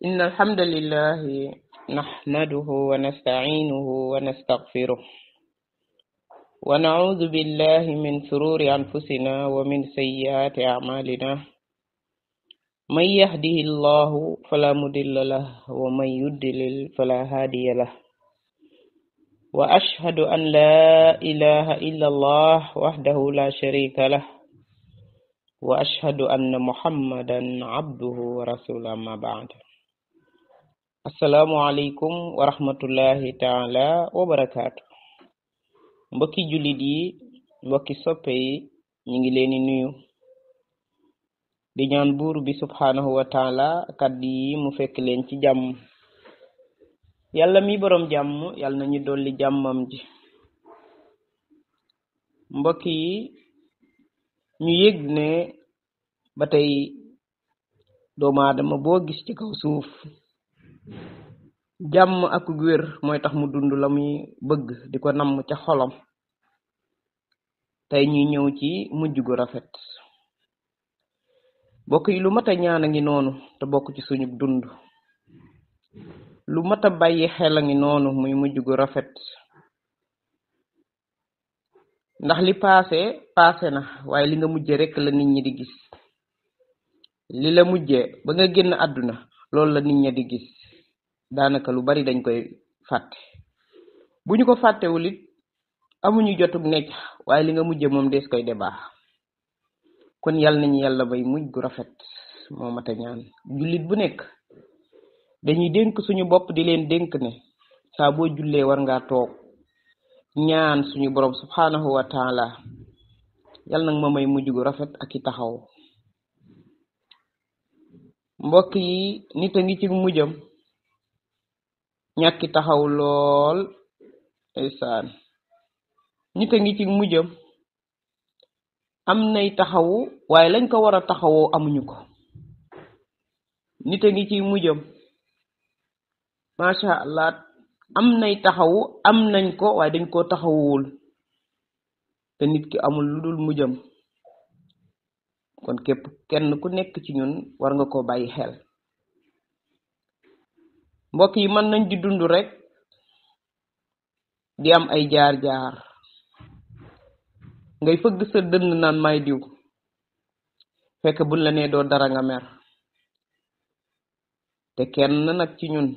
إن الحمد لله نحمده ونستعينه ونستغفره ونعوذ بالله من شرور أنفسنا ومن سيئات أعمالنا من يهده الله فلا مضل له ومن يضلل فلا هادي له وأشهد أن لا إله إلا الله وحده لا شريك له وأشهد أن محمدا عبده ورسوله ما بعد Assalamu alaikum wa rahmatullahi ta'ala wa barakatuh. Mbokki jullit yi, mbokki soppe yi, ñi ngi leen di nuyu di ñaan buur bi subhanahu wa ta'ala kaddu yi mu fekk leen ci jàmm. Yàlla mi borom jàmm yàlla nañu dolli jàmmam ji. Mbokki yi ñu yëg ne ba tey doomu aadama boo gis ci kaw suuf jàmm ak wér mooy tax mu dund la muy bëgg di ko namm ca xolam. tey ñuy ñëw ci mujj gu rafet bokk yi lu mat a ñaan a ngi noonu te bokk ci suñu dund lu mat a bàyyi xel a ngi noonu muy mujj gu rafet ndax li paase na waaye li nga mujje rek la nit ñi di gis. li la mujje ba nga génn àdduna loolu la nit ñi di gis. daanaka lu bari dañ koy fàtte bu ñu ko fàttewul it amuñu jotug nekk waaye li nga mujje moom des koy débat. kon yàlla nañu yàlla bay mujj gu rafet moo mat a ñaan. jullit bu nekk dañuy dénk suñu bopp di leen dénk ne saa boo jullee war ngaa toog ñaan suñu borom subhanahu wa taala yàlla nag ma may mujj gu rafet ak i taxaw. mbokk yi nit a ngi ci mujjam ñàkki taxaw lool ndeysaan. nit a ngi ci mujjam am nay taxawu waaye lañ ko war a taxawoo amuñu ko. nit a ngi ci mujjam masha Allah am nay taxawu am nañ ko waaye dañ koo taxawuwul te nit ki amul lu dul mujjam. kon képp kenn ku nekk ci ñun war nga koo bàyyi xel. mbokk yi mën nañ di dund rek di am ay jaar-jaar ngay fëgg sa dënn naan may diw fekk buñ la nee doo dara nga mer. te kenn nag ci ñun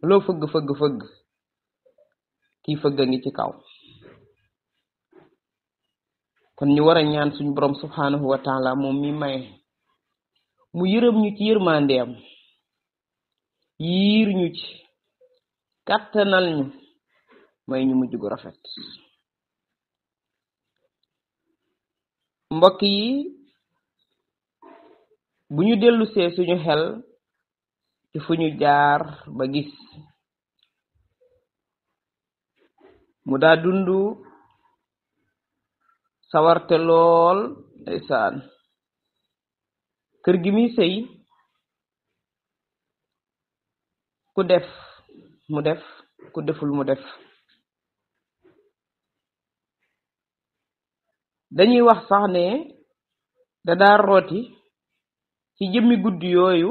loo fëgg kii fëgg ngi ci kaw. kon ñu war a ñaan suñu borom subhanahu wa taala moom mi maye mu yërëm ñu ci yërmandeem yiir ñu ci kàttanal ñu may ñu mujj gu rafet. mbokk yi bu ñu dellusee suñu xel ci fu ñu jaar ba gis mu daa dundu sawarte lool ndeysaan. kër gi muy sëy ku def mu def ku deful mu def. dañuy wax sax ne da daa rooti ci jëmmi guddi yooyu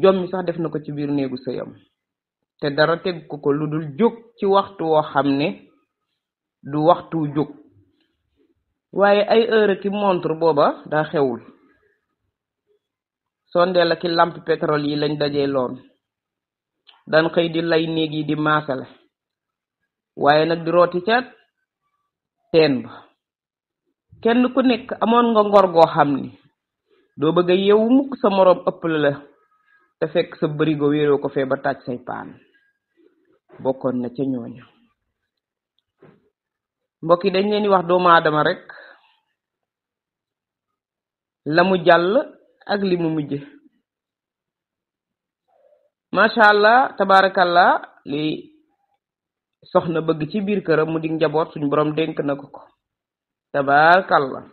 jommi sax def na ko ci biir néegu sëyam te dara teg ko lu dul jóg ci waxtu woo xam ne du waxtu jóg. waaye ay heure ki montre booba daa xewul. sondeel ak lampe pétrole yi lañ dajee loon daan xëy di lay néeg yi di maasale waaye nag di rooti ca teen ba. kenn ku nekk amoon nga ngor goo xam ni doo bëgg a yeewu mukk sa moroom ëpp la te fekk sa bërigo wéeroo ko fee ba tàj say paan. bokkoon na ca ñooñu. mbokk yi dañ leen di wax doomu aadama rek la mu jàll ak li mu mujje. masha Allah tabarakallah li soxna bëgg ci biir këram mu di njaboot suñu borom dénk na ko ko tabarakallah.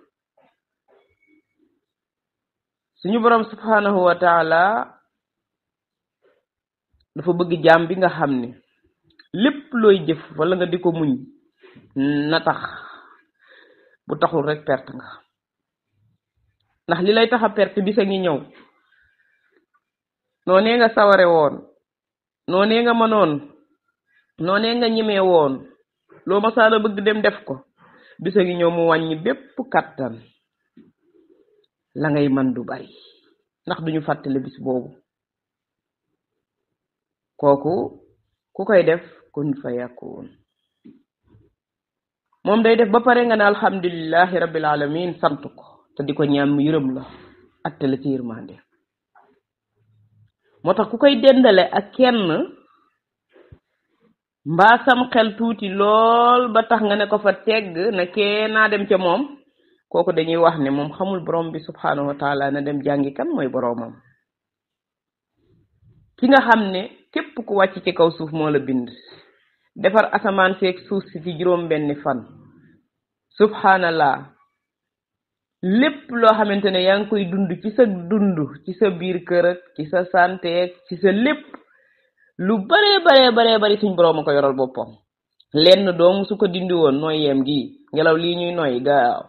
suñu borom subhanahu wa taala dafa bëgg jaam bi nga xam ne lépp looy jëf wala nga di ko muñ na tax bu taxul rek perte nga. ndax li lay taxa perte bisa ngi ñëw noonee nga saware woon noonee nga mënoon noonee nga ñemee woon loo masaana bëgg dem def ko bisa ngi ñëw mu wàññi bépp kattan la ngay man du bari ndax duñu fàttali bis boobu kooku ku koy def kun fa yakun moom day def ba pare nga ne alhamdulillahi rabbil alamin sant ko te di ko ñaan mu yërëm la atte la ci yërmande moo tax ku koy dendale ak kenn mbaa sam xel tuuti lool ba tax nga ne ko fa tegg ne kee naa dem ca moom kooku dañuy wax ne moom xamul borom bi subhanahu wa taala na dem jàngi kan mooy boromam ki nga xam ne képp ku wàcc ci kaw suuf moo la bind defar asamaan seeg suuf si ci juróom benni fan subhanallah lépp loo xamante ne yaa ngi koy dund ci sa dund ci sa biir kër ak ci sa santé ci sa lépp lu bare bari suñ borom a ko yoral boppam lenn doomu su ko dindi woon nooy yem gi ngelaw lii ñuy noy gaaw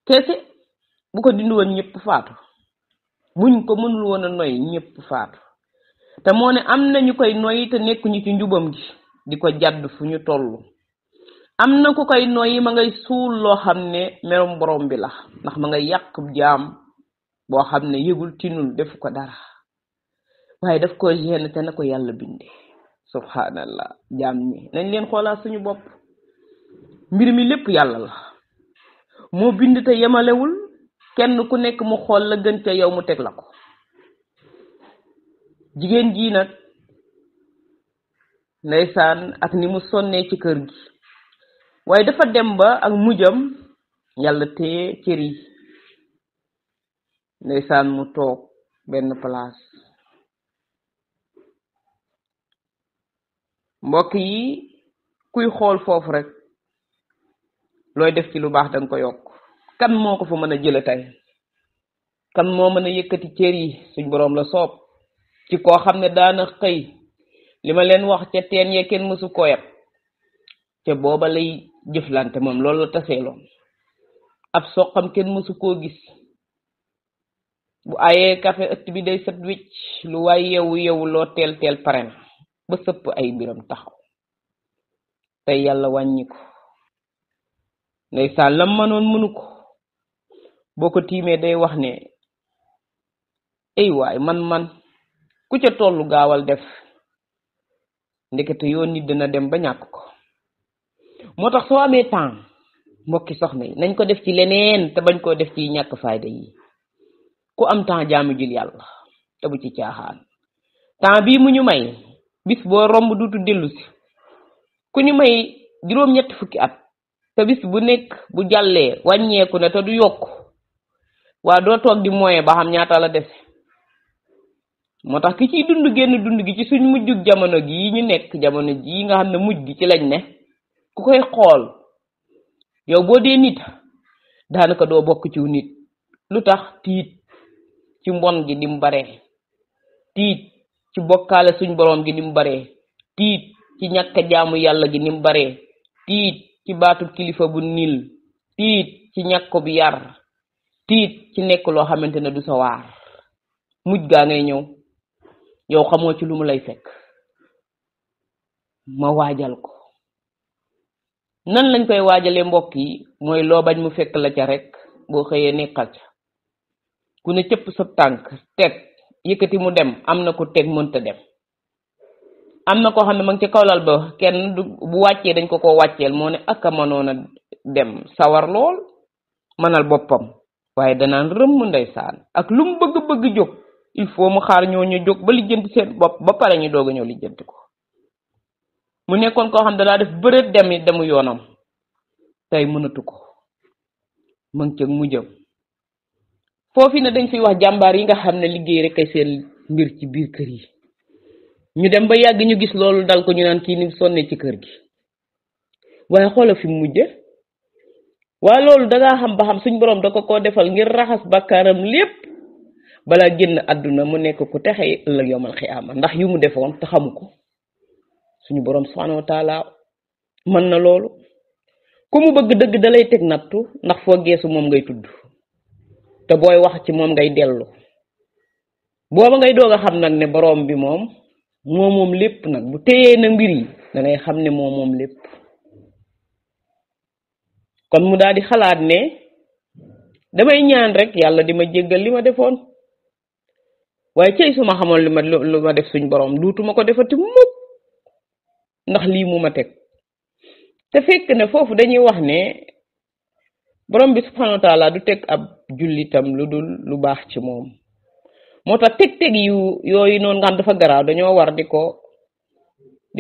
kese bu ko dindi woon ñëpp faatu buñ ko mënul woon a noy ñëpp faatu te moo ne am nañu koy noy te nekkuñu ci njubam gi di ko jadd fu ñu tollu am na ku koy noy ma ngay suul loo xam ne merum borom bi la ndax ma ngay yàq jaam boo xam ne yëgul tinul def ko dara waaye daf ko gene te na ko yàlla binde subhanallah jaam ñi nañ leen xoolaat suñu bopp mbir mi lépp yàlla la moo bind te yemalewul kenn ku nekk mu xool la gën ca yow mu teg la ko jigéen ji nag ndeysaan ak ni mu sonnee ci kër gi waaye dafa dem ba ak mujjam yàlla téye cër yi ndeysaan mu toog benn place mbokk yi kuy xool foofu rek looy def ci lu baax danga ko yokk kan moo ko fa mën a jële tey kan moo mën a yëkkati cër yi suñ boroom la soob ci koo xam ne daana xëy li ma leen wax ca teen yee kenn mësu ko yeb ca booba lay jëflante moom loolu la taseeloon ab soqam kenn mësu koo gis bu ayee café ëtt bi day set wicc lu waay yewu loo teel pare na ba sëpp ay biram taxaw tey yàlla wàññi ko ndeysaan lam mënoon mënu ko boo ko tiimee day wax ne ay waay man ku ca tollu gaawal def ndekete yoon nit dina dem ba ñàkk ko moo tax soo amee temps mbokki soxna yi nañ ko def ci leneen te bañ koo def ci ñàkk fayda yi ku am temps jaamu jul yàlla te bu ci caaxaan temps bii mu ñu may bis boo romb duutu dellu si ku ñu may juróom-ñetti fukki at te bis bu nekk bu jàllee wàññeeku ne te du yokk waa doo toog di moyen ba xam ñaata la dese moo tax ki ciy dund génn dund gi ci suñ mujjug jamono gii ñu nekk jamono jii nga xam ne mujj gi ci lañ ne ku koy xool yow boo dee nit daanaka doo bokk ci nit lu tax tiit ci mbon gi dim bare tiit ci bokkaale suñ borom gi nim bare tiit ci ñàkk jaamu yàlla gi nim bare tiit ci baatu kilifa bu nil tiit ci ñàkk bi yar tiit ci nekk loo xamante ne du sa waar mujj gaa ngay ñëw yow xamoo ci lu mu lay fekk ma waajal ko nan lañ koy waajalee mbokk yi mooy loo bañ mu fekk la ca rek boo xëyee nekkal ca ku ne cëpp sa tànk teg yëkkati mu dem am na ko teg mënta dem am na koo xam ne ma ngi ci kawlal ba kenn bu wàccee dañ ko wàcceel moo ne ak a mënoon a dem sawar lool mënal boppam waaye danaan rëmm ndeysaan ak lu mu bëgg jóg il faut mu xaar ñoo ñu jóg ba lijjanti seen bopp ba pare ñu doog a ñëw lijjanti ko mu nekkoon koo xam ne daa def bëreet demu yoonam tey mënatu ko ma ngi ca mujjam foofu ne dañ fiy wax jàmbaar yi nga xam ne liggéey rek ay seen mbir ci biir kër yi ñu dem ba yàgg ñu gis loolu dal ko ñu naan kii ni sonne ci kër gi waaye xoola fi mu mujje waaye loolu dangaa xam ba xam suñ borom da ko defal ngir raxas bakkaaram lépp balaa génn àdduna mu nekk ku texe ëllëg yowmal xiyaama ndax yu mu defoon te xamu ko suñu borom subhanahu wa taala mën na loolu ku mu bëgg dëgg da lay teg nattu ndax foo geesu moom ngay tudd te booy wax ci moom ngay dellu booba ngay doog a xam nag ne borom bi moom lépp nag bu téyee na mbir yi da ngay xam ne moom lépp. kon mu daal di xalaat ne damay ñaan rek yàlla di ma jéggal li ma defoon waaye cey su ma xamoon lu ma def suñ borom duutuma ko defati mukk ndax lii mu ma teg. te fekk ne foofu dañuy wax ne borom bi subhanahu wa taala du teg ab jullitam lu dul lu baax ci moom. moo tax teg yooyu noonu nga xam dafa garaaw dañoo war di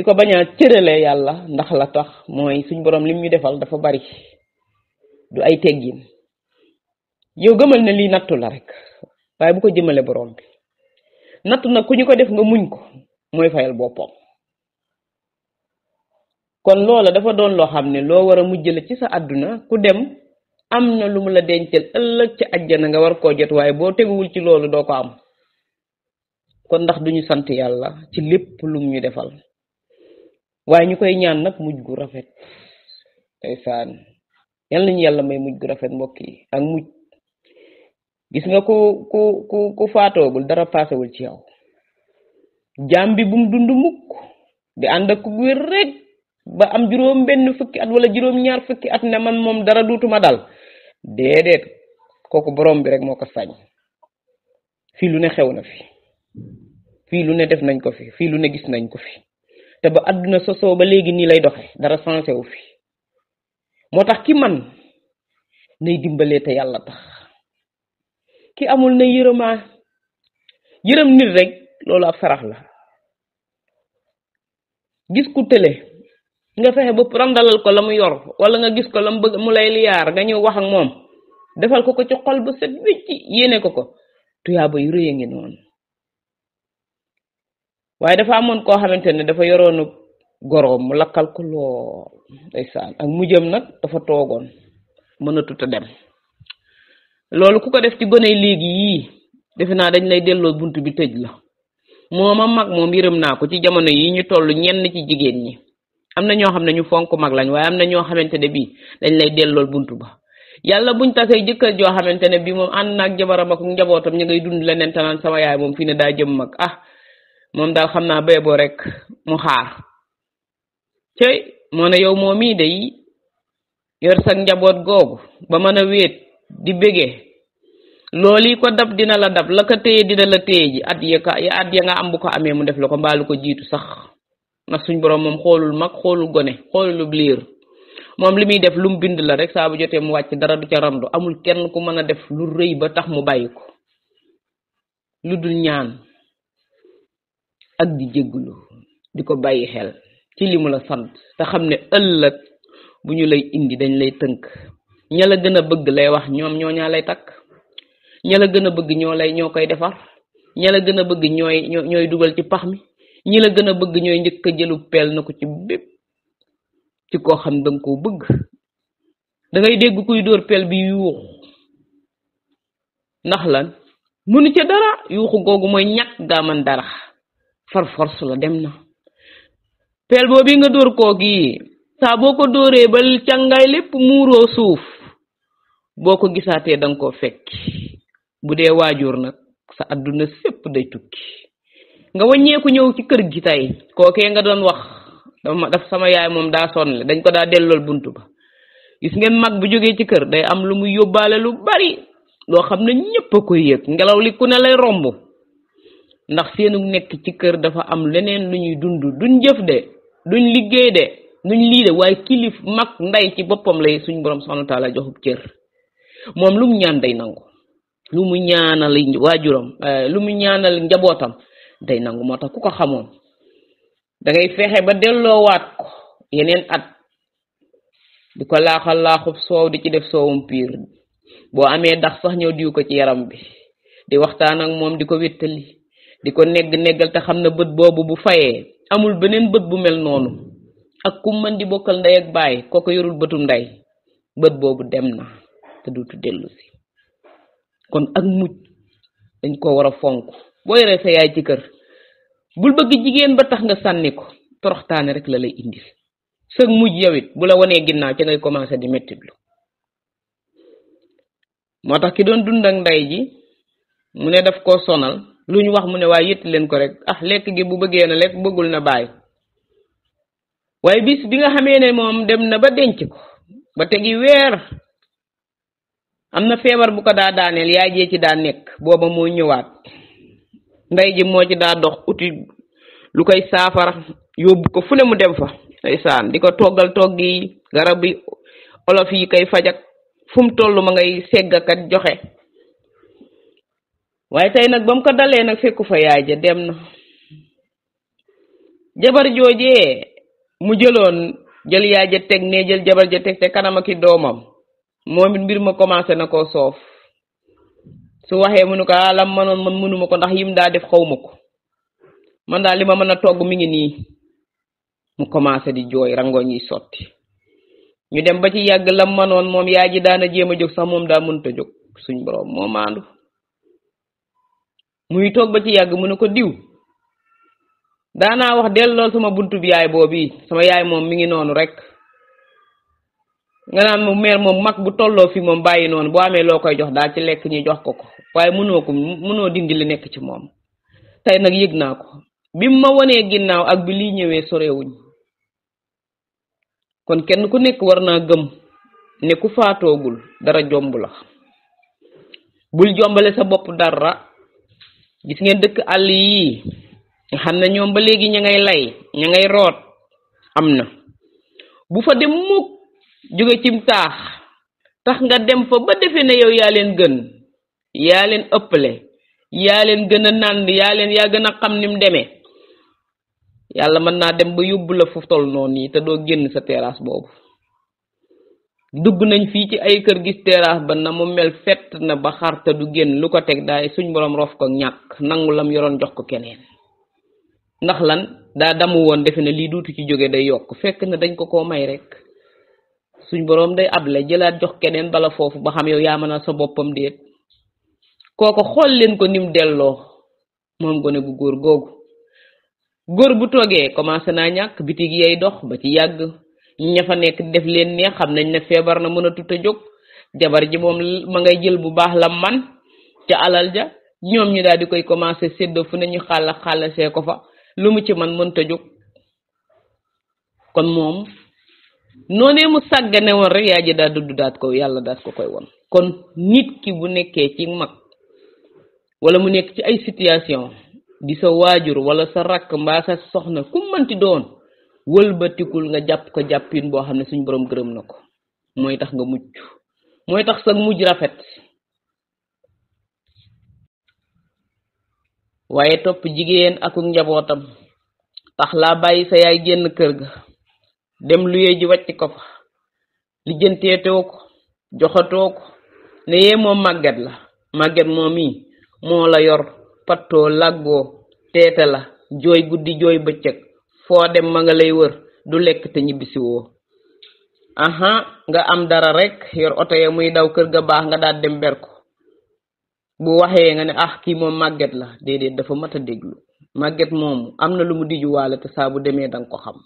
ko bañ a cërale yàlla ndax la tax mooy suñ borom lim ñu defal dafa bari du ay teggin. yow gëmal ne lii nattu la rek waaye bu ko jëmale borom bi. nattu nag ku ñu ko def nga muñ ko mooy fayal boppam. kon loola dafa doon loo xam ne loo war a mujjale ci sa àdduna ku dem am na lu mu la dencal ëllëg ci àjjana nga war koo jot waaye boo teguwul ci loolu doo ko am. kon ndax duñu sant yàlla ci lépp lu mu ñu defal waaye ñu koy ñaan nag mujj gu rafet. ndeysaan yal nañu yàlla may mujj gu rafet mbokk yi ak mujj. gis nga ku faatoogul dara paasewul ci yow. jaam bi bu mu dund mukk di ànd ak wér rek ba am juróom benn fukki at wala juróom ñaar fukki at ne man moom dara duutuma dal déedéet kooku borom bi rek moo ko sañ. fii lu ne xew na fi fii lu ne def nañ ko fi fii lu ne gis nañ ko fi te ba àdduna sosoo ba léegi nii lay doxe dara sensé wu fi. moo tax ki man nay dimbalee te yàlla tax ki amul na yërëm nit rek loolu ab sarax la. gis ku tële nga fexe ba randalal ko la mu yor wala nga gis ko la mu bëgg mu lay liyaar nga ñëw wax ak moom defal ko ci xol bu set wicc yéene ko tuyaaba yu rëy a ngi noonu. waaye dafa amoon koo xamante ne dafa yoroonu goroom mu lakkal ko lool ndeysaan ak mujjam nag dafa toogoon mënatut a dem. loolu ku ko def ci gone léegi yii defe naa dañ lay delloo bunt bi tëj la. mooma mag moom yërëm naa ko ci jamono yi ñu toll ñenn ci jigéen ñi am na ñoo xam ne ñu fonk mag lañ waaye am na ñoo xamante ne bii dañ lay dellool buntu ba. yàlla buñ tasee jëkkër joo xamante ne bii moom ànd naag jabaram ak njabootam ñu ngay dund leneen tanaan sama yaay moom fii ne daa jëm mag moom daal xam naa beeboo rek mu xaar. cey moo ne yow moo mii day yor sa njaboot googu ba mën a wéet di bégee loolu yi ko dab dina la dab la ko téye dina la téye ji at ya nga am bu ko amee mu def la ko mbaalu ko jiitu sax ndax suñ borom moom xoolul mag xoolul gone xoolul liir moom li muy def lu mu bind la rek saa bu jotee mu wàcc dara du ca randu. amul kenn ku mën a def lu rëy ba tax mu bàyyi ko lu dul ñaan ak di jéggulu di ko bàyyi xel ci li mu la sant te xam ne ëllëg bu ñu lay indi dañ lay tënk. ña la gën a bëgg lay wax ñoom ñaa lay takk. ña la gën a bëgg ñoo koy defar. ña la gën a bëgg ñooy dugal ci pax mi. ñi la gën a bëgg ñooy njëkk a jëlu peel na ko ci bépp ci koo xam danga koo bëgg. da ngay dégg kuy dóor peel bi yuux ndax lan mënu ca dara yuuxu googu mooy ñàkk gaa man dara far force la dem na. peel boobu nga dóor koo gi saa boo ko dóoree ba càngaay lépp muuroo suuf boo ko gisaatee danga koo fekk. bu dee waajur nag sa àdduna sépp day tukki. nga wàññeeku ñëw ci kër gi tey kookee nga doon wax daf sama yaay moom daa sonle dañ ko daa dellool buntu ba. gis ngeen mag bu jógee ci kër day am lu muy yóbbaale lu bari loo xam ne ñépp a koy yëg ngelaw li ku ne lay romb ndax seenu nekk ci kër dafa am leneen lu ñuy dund duñ jëf de duñ liggéey de duñ lii de waaye kilif mag nday ci boppam lay suñ borom subhanahu wa taala joxub cër. moom lu mu ñaan day nangu lu mu ñaanal waajuram lu mu ñaanal njabootam day nangu. moo tax ku ko xamoon da ngay fexe ba delloowaat ko yeneen at di ko laaxub soow di ci def soowum piir boo amee dax sax ñëw diw ko ci yaram bi di waxtaan ak moom di ko wéttali di ko neggal te xam na bët boobu bu fayee amul beneen bët bu mel noonu ak ku mën di bokkal ndey ak baay kooko yorul bëtum ndey bët boobu dem na te duutu dellu si. kon ak mujj dañ ko war a fonk. boo yoree sa yaay ci kër bul bëgg jigéen ba tax nga sànni ko toroxtaane rek la lay indil. sëg mujj yow it bu la wanee ginnaaw ci ngay commencé di mettitlu. moo tax ki doon dund ak ndey ji mu ne daf koo sonal luñ wax mu ne waaye yett leen ko rek ah lekk gi bu bëggee na lekk bëggul na bàyyi waaye bis bi nga xamee ne moom dem na ba denc ko ba tegi weer am na feebar bu ko daa daaneel yaay jee ci daa nekk booba moo ñëwaat ndey ji moo ci daa dox uti lu koy saafara yóbbu ko fu ne mu dem fa ndeysaan di ko toggal toggi garab yi olof yi koy fajak fu mu toll ma ngay seggakat joxe waaye tey nag ba mu ko dalee nag fekku fa yaay ja dem na jabar joojee mu jëloon jël yaay ja teg ne jël jabar ja teg te kanam ak i doomam moom it mbir ma commencé na koo soof su waxee mu ne ko alam manoon man mënuma ko ndax yim daa def xawma ko man daal li ma mën a togg mi ngi nii mu commencé di jooy rangoñ yi sotti ñu dem ba ci yàgg lam manoon moom yaay ji daana jéem a jóg sax moom daa mënta jóg suñ borom moo maandu muy toog ba ci yàgg mu ne ko diw daanaa wax delloo sama buntu bi yaay boobu sama yaay moom mi ngi noonu rek nga naan mu meer moom mag bu tolloo fi moom bàyyi noonu boo amee loo koy jox daal ci lekk ñi jox ko waaye mënoo dindi li nekk ci moom tey nag yëg naa ko bi ma wonee ginnaaw ak bi lii ñëwee sorewuñ kon kenn ku nekk war naa gëm ne ku faatoogul dara jomb la bul jombale sa bopp dara gis ngeen dëkk àll yi nga xam ne ñoom ba léegi ña ngay lay ña ngay root am na bu fa dem mukk jóge cim tax nga dem fa ba defe ne yow yaa leen gën yaa leen ëppale yaa leen gën a nànd yaa gën a xam nim demee yàlla mën naa dem ba yóbbu la fu tol noonu yi te doo génn sa terrasse boobu dugg nañ fii ci ay kër gis terrasse ba na mu mel fett na ba xar te du génn lu ko teg daay suñ borom rof ko ñàkk nangu lam yoroon jox ko keneen ndax lan daa damu woon defe ne lii duutu ci jóge day yokk fekk na dañ ko koo may rek suñ borom day able jëlaat jox keneen bala foofu ba xam yow yaa mën a sa boppam déet kooko xool leen ko nim delloo moom gone gu góor googu góor bu toogee commencé naa ñàkk bitig yay dox ba ci yàgg ña fa nekk def leen ne xam nañ ne feebar na mën a tuta jóg jabar ji moom ma ngay jël bu baax la man ca alal ja ñoom ñu daal di koy commencé séddoo fu ne ñu xàllasee ko fa lu mu ci man mënta jóg kon moom noonee mu sàggane woon rek yaa ji daa dudd daat ko yàlla daat ko koy won kon nit ki bu nekkee ci mag wala mu nekk ci ay situation di sa waajur wala sa rakk mbaa sa soxna ku mënti doon wëlbatikul nga jàpp ko jàppin boo xam ne suñ borom gërëm na ko mooy tax nga mucc mooy tax sa mujj rafet waaye topp jigéen ak njabootam tax laa bàyyi sa yaay génn kër ga dem luyee ji wàcc ko fa lijjanteetoo ko joxatoo ko ne yee moom màgget la màgget moom yi moo la yor pattoo làggoo teete la jooy guddi jooy bëccëg foo dem ma nga lay wër du lekk te ñibbisiwoo aha nga am dara rek yor oto ya muy daw kër ga baax nga daal dem ber ko bu waxee nga ne ah kii moom màgget la déedéet dafa mat a déglu màgget moomu am na lu mu dijuwaale te saa bu demee danga ko xam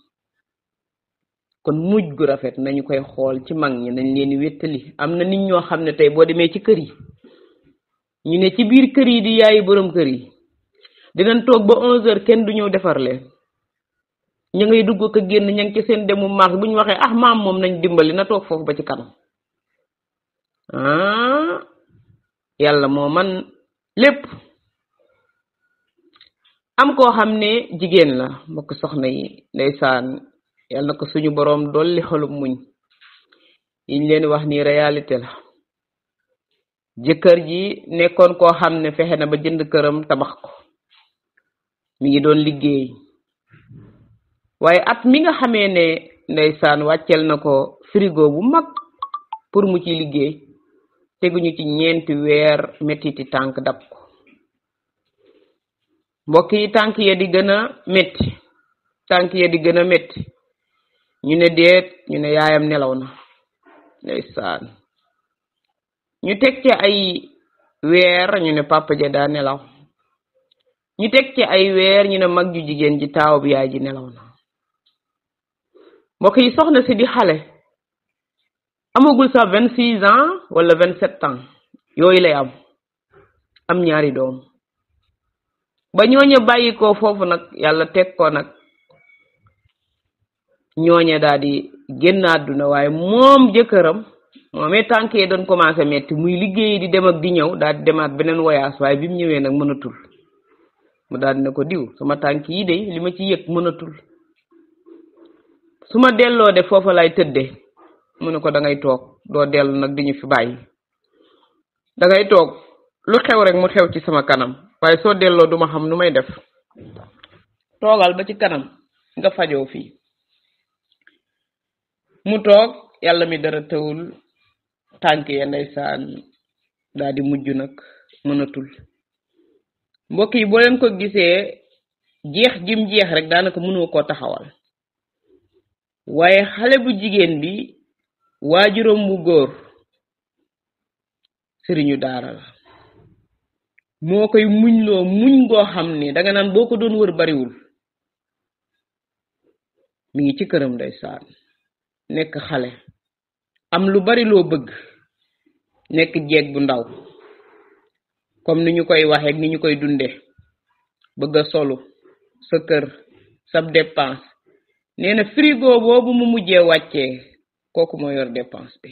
kon mujj gu rafet nañu koy xool ci mag ñi nañ leen wéttali am na nit ñoo xam ne tey boo demee ci kër yi ñu ne ci biir kër yi di yaayi borom kër yi dinañ toog ba 11h kenn du ñëw defar leen ñu ngay dugg ko génn ña ngi ci seen demu mars bu ñu waxee ah maam moom nañ dimbali na toog foofu ba ci kanam yàlla moo man lépp am koo xam ne jigéen la mbokk soxna yi ndeysaan yàlla na ko suñu boroom dolli xolum muñ yiñ leen wax ni réalité la jëkkër ji nekkoon koo xam ne fexe na ba jënd këram tabax ko mi ngi doon liggéey waaye at mi nga xamee ne ndeysaan wàccel na ko frigo bu mag pour mu ci liggéey teguñu ci 4 weer mettiti tànk dab ko mbokk yi tànk ya di gën a metti ñu ne deet ñu ne yaayam nelaw na ndeysaan ñu teg ci ay weer ñu ne papa ja daa nelaw ñu teg ci ay weer ñu ne mag ju jigéen ji taaw bi yaay ji nelaw na mbokk yi soxna si di xale amagul sax 26 ans wala 27 ans yooyu lay am ñaari doom ba ñooña bàyyikoo foofu nag yàlla teg ko nag ñooña daal di génn àdduna waaye moom jëkkëram moomee tànk yi doon commencé metti muy liggéey di dem ak di ñëw daal di demaat beneen voyage waaye bi mu ñëwee nag mënatul mu daal di ne ko diw sama tànk yi de li ma ci yëg mënatul su ma delloo de foofa lay tëdde mu ne ko da ngay toog doo dellu nag di ñu fi bàyyi da ngay toog lu xew rek mu xew ci sama kanam waaye soo delloo duma xam nu may def toogal ba ci kanam nga fajoo fii mu toog yàlla mi dara tawul tànk ya ndeysaan daal di mujj nag mënatul mbokk yi boo leen ko gisee jeex jim jeex rek daanaka mënoo koo taxawal waaye xale bu jigéen bi waajuram bu góor sëriñu daara la moo koy muñloo muñ goo xam ne danga naan boo ko doon wër bariwul mi ngi ci këram ndeysaan nekk xale am lu bari loo bëgg nekk jeeg bu ndaw comme ni ñu koy waxee ak ni ñu koy dunde bëgg a solu sa kër sab dépense nee na frigo boobu mu mujjee wàccee kooku moo yor dépense bi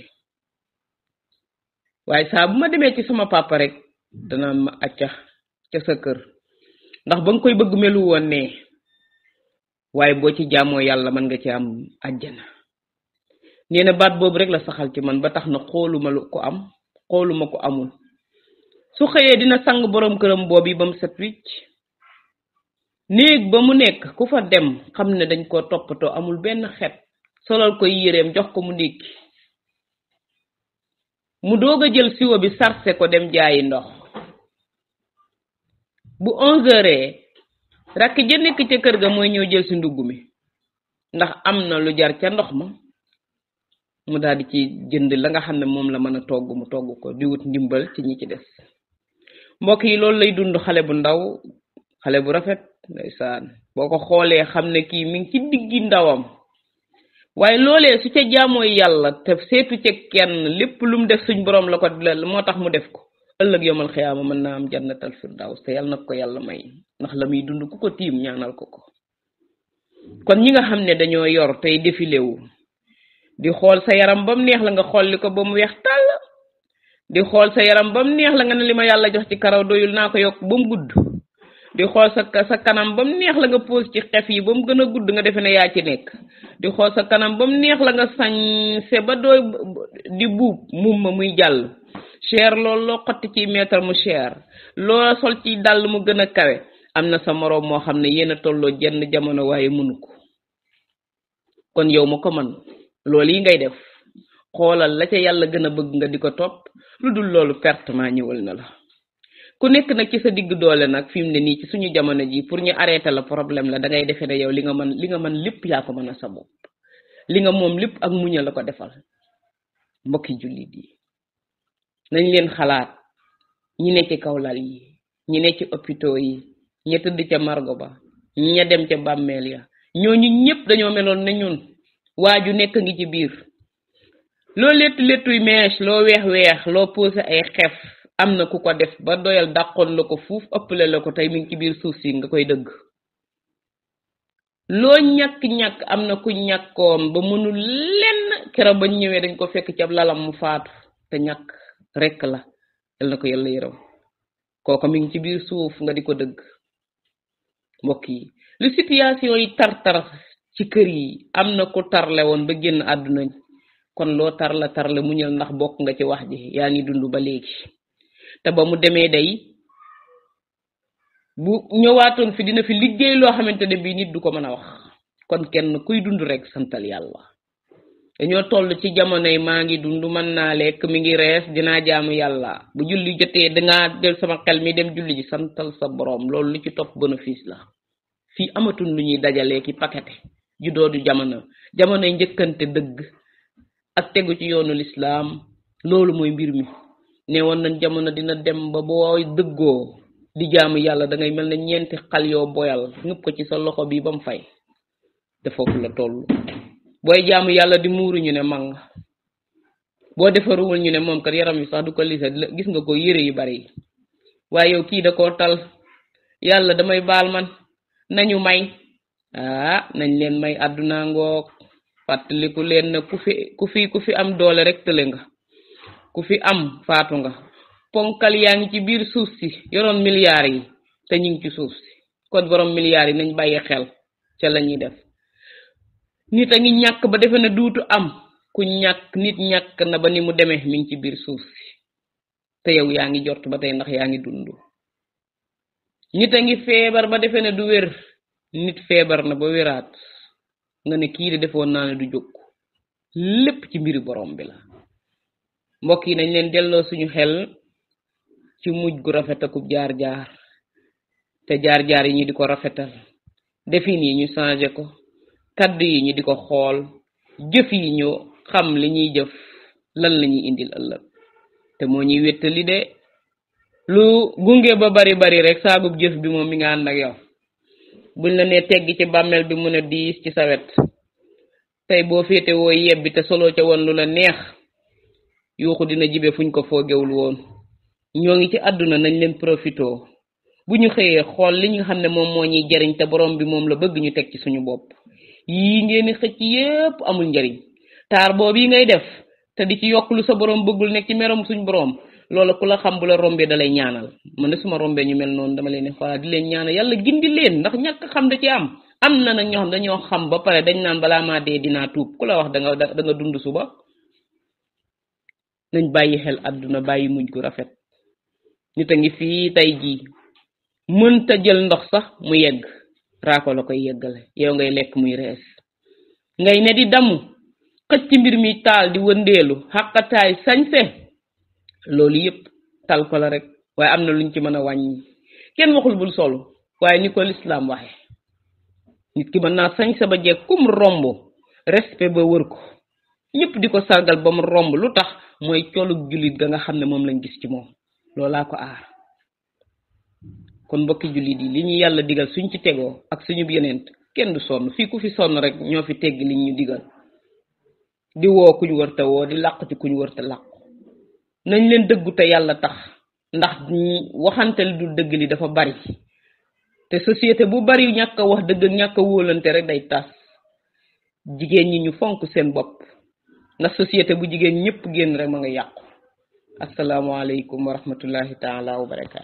waaye saa bu ma demee ci sama papa rek dana ma acca ca sa kër ndax ba nga koy bëgg melu woon ne waaye boo ci jaamoo yàlla mën nga ci am àjjana nee na baat boobu rek la saxal ci man ba tax na xooluma lu ko am xooluma ko amul su xëyee dina sang borom këram boobu ba mu set wicc néeg ba mu nekk ku fa dem xam ne dañ ko toppatoo amul benn xet solal koy yéreem jox ko mu ndékki mu doog a jël siwo bi sarse ko dem jaayi ndox bu 11h rakk ja nekk ca kër ga mooy ñëw jël si ndugg mi ndax am na lu jar ca ndox ma mu daal di ci jënd la nga xam ne moom la mën a togg mu togg ko di wut ndimbal ci ñi ci des mbokk yi loolu lay dund xale bu ndaw xale bu rafet ndeysaan boo ko xoolee xam ne kii mi ngi ci diggi ndawam waaye loolee su ca jaamoo yàlla te seetu ca kenn lépp lu mu def suñ borom la ko moo tax mu def ko ëllëg yomal xiyaama mën naa am jannatal firdaws te yàlla na ko yàlla may ndax la muy dund ku ko tiim ñaanal ko ko kon ñi nga xam ne dañoo yor tey défilé wu di xool sa yaram ba mu neex la nga xolli ko ba mu weex tàll di xool sa yaram ba mu neex la nga ne li ma yàlla jox ci karaw doyul naa ko yokk ba mu gudd di xool sa kanam ba mu neex la nga pose ci xef yi ba mu gën a gudd nga defe ne yaa ci nekk di xool sa kanam ba mu neex la nga sañse ba doo di buub mum ma muy jàll cher loolu loo xotti ci mètre mu cher loo sol ci dàll mu gën a kawe am na sa moroom moo xam ne yéen a tolloo jenn jamono waaye mënu ko kon yow ma ko man loolu yi ngay def xoolal la ca yàlla gën a bëgg nga di ko topp lu dul loolu pertement ñëwal na la ku nekk nag ci sa digg doole nag fi mu ne nii ci suñu jamono ji pour ñu arrêter la problème la da ngay defee ne yow li nga mën lépp yaa ko mën a sa bopp li nga moom lépp ak muña la ko defal mbokki jullit yi nañ leen xalaat ñi ne ci kaw lal yi ñi ne ci hôpitaux yi ñi tëdd ca margo ba ña dem ca bàmmeel ya ñooñu ñëpp dañoo meloon ne ñun waaju nekk ngi ci biir loo lettuy mèche loo weex loo posé ay xef am na ku ko def ba doyal dàqoon la ko fuuf ëppale la ko tey mi ngi ci biir suuf si nga koy dëgg loo ñàkk am na ku ñàkkoon ba mënul lenn keroog bañ ñëwee dañ ko fekk ca lalam mu faatu te ñàkk rekk la yal na ko yàlla yërëm kooko mi ngi ci biir suuf nga di ko dëgg mbokk yi lu situation yi tar ci kër yi am na ku tarle woon ba génn àdduna kon loo tarle muñal ndax bokk nga ci wax ji yaa ngi dund ba léegi te ba mu demee day bu ñëwaatoon fi dina fi liggéey loo xamante ne bii nit du ko mën a wax kon kenn kuy dund rek santal yàlla dañoo toll ci jamonoy maa ngi dund mën naa lekk mi ngi rees dinaa jaamu yàlla bu julli jotee dangaa del sama xel mi dem julli ji santal sa borom loolu lu ci topp bénéfice la fii amatul lu ñuy dajalee ki pakete ju doodu jamonoy njëkkante dëgg ak tegu ci yoonu lislaam loolu mooy mbir mi ne woon nañ jamono dina dem ba boo dëggoo di jaamu yàlla da ngay mel ne ñeenti xal yoo boyal ngëpp ko ci sa loxo bi ba mu fay te foofu la toll booy jaamu yàlla di muuru ñu ne mang boo defaruwul ñu ne moom kat yaram yi sax du ko lisa gis nga ko yére yu bari waaye yow kii da koo tal yàlla damay baal man nañu may nañ leen may àdduna ngoog fàttaliku leen na ku fi am doole rek tële nga ku fi am faatu nga ponkal yaa ngi ci biir suuf si yoroon milliards yi te ñu ngi ci suuf si kon borom milliards yi nañ bàyyi xel ca la ñuy def nit a ngi ñàkk ba defe na duutu am ku nit ñàkk na ba ni mu demee mi ngi ci biir suuf si te yow yaa ngi jort ba tey ndax yaa ngi dund nit a ngi feebar ba defe na du wér nit feebar na ba wéraat nga ne kii de defoon naa ne du jóg lépp ci mbiri borom bi la mbokk yi nañ leen delloo suñu xel ci mujj gu rafet akub jaar-jaar te jaar-jaar yi ñu di ko rafetal defin yi ñu changé ko kaddu yi ñu di ko xool jëf yi ñu xam li ñuy jëf lan la ñuy indil ëllëg te moo ñuy wéttali de lu gunge ba bari rek saagub jëf bi moom mi nga ànd ak yow buñ la nee tegg ci bàmmeel bi mun a diis ci sawet tey boo féete woo yebbi te solo ca woon lu la neex yuuxu dina jibe fuñ ko foogewul woon ñoo ngi ci àdduna nañ leen profito bu ñu xëyee xool li nga xam ne moom moo ñuy jariñ te borom bi moom la bëgg ñu teg ci suñu bopp yii ngeen di xëcc yépp amul njariñ taar boobu yi ngay def te di ci yokk lu sa borom bëggul nekk ci merom suñu borom loolu ku la xam bu la rombee dalay ñaanal man de suma rombee ñu mel noonu dama leen xoolaat di leen ñaanal yàlla gindi leen ndax ñàkk xam da ci am na nag ñoo xam dañoo xam ba pare dañ naan balaa maa dee dinaa tuub ku la wax da nga dund suba nañ bàyyi xel àdduna bàyyi mujj gu rafet nit a ngi fii tey jii mënta jël ndox sax mu yegg raako la koy yeggale yow ngay lekk muy rees ngay ne di damu xëcc mbir mi taal di wëndeelu xàqataay sañse loolu yépp tal ko la rek waaye am na luñ ci mën a wàññi kenn waxul bul solu waaye ni ko lislaam waxe nit ki mën naa sañse ba jeeg kum romb respect ba wër ko ñëpp di ko sargal ba mu romb lu tax mooy colug jullit ga nga xam ne moom lañ gis ci moom loolaa ko aar kon mbokki jullit yi li ñu yàlla digal suñ ci tegoo ak suñu yenent kenn du sonn fii ku fi sonn rek ñoo fi tegg li ñu digal di woo kuñ wërta woo di làq ci kuñ wërta làq nañ leen dëggu te yàlla tax ndax waxante li du dëgg li dafa bari te société bu bari ñàkk a wax dëgg ñàkk a wóolante rek day tas jigéen ñi ñu fonk seen bopp ndax société bu jigéen ñëpp génn rek ma nga yàqu assalaamu alaykum wa rahmatullahi taala wa barakaatu